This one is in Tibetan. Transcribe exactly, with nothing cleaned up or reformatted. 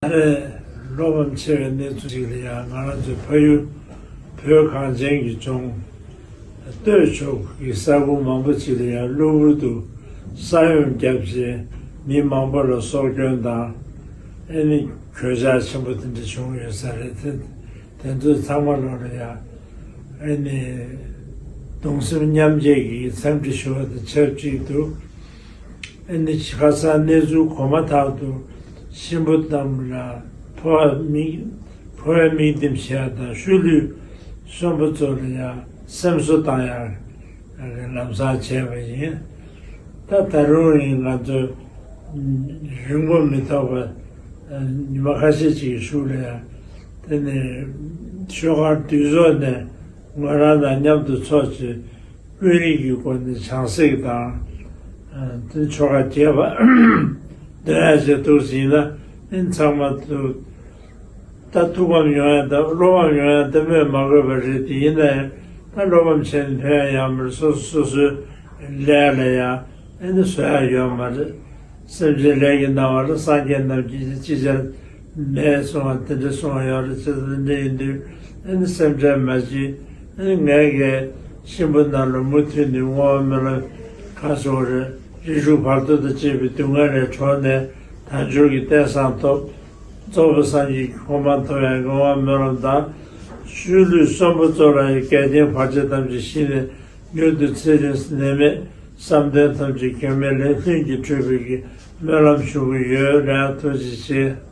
ད་རེས་བློ་ཕམ་ཆེ་བའི་གནས་ཚུལ་ཞིག་ལ་ཡང་ང་རང་ཚོའི་ཕ་ཡུལ་བོད་གངས་ཅན་གྱི་ལྗོངས་སྟོད་ཕྱོགས་ཀྱི་ས་ཁུལ་མང་པོ་ཅིག་ལ་ཡང་གློ་བུར་དུ་ས་ཡོམ་བརྒྱབ་རྗེས་མི་མང་པོ་ལ་སྲོག་སྐྱོན་དང་ཨེ་ནི་གོད་ཆག་ཆེན་པོ་དེ་འདྲ་བྱུང་ཡོད་ས་རེད། དེ་དེ་ཚོའི་ཚང་མ་ལོག་ལ་ཡང་ཨེ་ནི་གདུང་སེམས་མཉམ་སྐྱེད་ཀྱི་འཚམས་འདྲི་ཞུ་བ་དང་ཆབས་ཅིག་ཏུ། ཨ་ནི་ཁ་སང་གནས་ཚུལ་གོ་མ་ཐག་ཏུ་གཤིན་པོ་རྣམས་ལ་འཕོ་བ་མིག་འཕོ་བའི་མིག་ལྡེམ་བྱས་དང་ཤུལ་ལུས་གསོན་པོ་ཚོ་ལ་ཡང་སེམས་གསོ་བཏང་ཡག་ལམ་སང་བྱས་པ་ཡིན། ད་ད་རུང་ཡིན་ང་ཚོ་རིང་པོ་མི་ཐོགས་པ་ཉི་མ་ཁ་ཤས་ཅིག་གི་གཞུག་ལ་ཡང་དེ་ནི་ཤོག་ཁག་འདུས་ཚོགས་ནས་ང་རང་དང་མཉམ་དུ་ཚོགས་བྱས། ཀུན་རིག་གི་སྒོ་ནས་བྱང་སེམས་དང་། དེ་ཆོ་ག་རྒྱས་པ་འདོན་ཡ་བྱེད་ཐུབ་ཟིན་ན་ཨིན་ཚང་མ་ཐུགས་ད་ཐུགས་ཕམ་ཡོང་ཡ་དང་བློ་ཕམ་ཡོང་ཡ་དེ་སྨོས་མ་དགོས་པ་རེད། དེ་ཡིན་ན་ཡང་ད་བློ་ཕམ་བྱས་ནས་ཕན་ཡ་ཡོད་མ་རེད། སོ་སོ་སོ་སོའི་ལས་ལ་ཡང་ཨེ་ནི་བཟོ་ཡ་ཡོད་མ་རེད། སེམས་ཅན་ལས་ཀྱི་སྣང་བ་ལ་སངས་རྒྱས་རྣམས་ཀྱིས་ཅི་བྱར་མེད་གསུང་བ་དེ་འདྲ་གསུང་བ་ཡོད་རེད། ཅི་ལྟར་འདྲ་ཡིན་དུས་ཨེ་ནི་སེམས་ཁྲལ་མ་བྱེད། ཨེ་ནི་ངས་ཀྱིས་གཤིན་པོ་རྣམས་ལ་མུ་མཐུད་ནས་བསྔོ་བ་སྨོན་ལམ་ག་ཟེར་བ་རེད། རིགས་དྲུག་བར་དོ་དང་བཅས་པའི་སྡུག་བསྔལ་ལས་གྲོལ་ནས་དལ་འབྱོར་གྱི་རྟེན་བཟང་ཐོབ། རྫོགས་པའི་སངས་རྒྱས་ཀྱི་གོ་འཕང་ཐོབ་ཡང་བསྔོ་བ་སྨོན་ལམ་དང་། ཤུལ་ལུས་གསོན་པོ་ཚོ་ལ་ཡང་འགལ་རྐྱེན་བར་ཆད་ཐམས་ཅད་ཞི་ནས་མྱུར་དུ་ཚེ་རིང་ནད་མེད་བསམ་དོན་ཐམས་ཅད་གེགས་མེད་ལས་ལྷུན་གྱིས་གྲུབ་པའི་གི་སྨོན་ལམ་ཞུ་གི་ཡོད། ལགས་ཐུགས་རྗེ་ཆེ།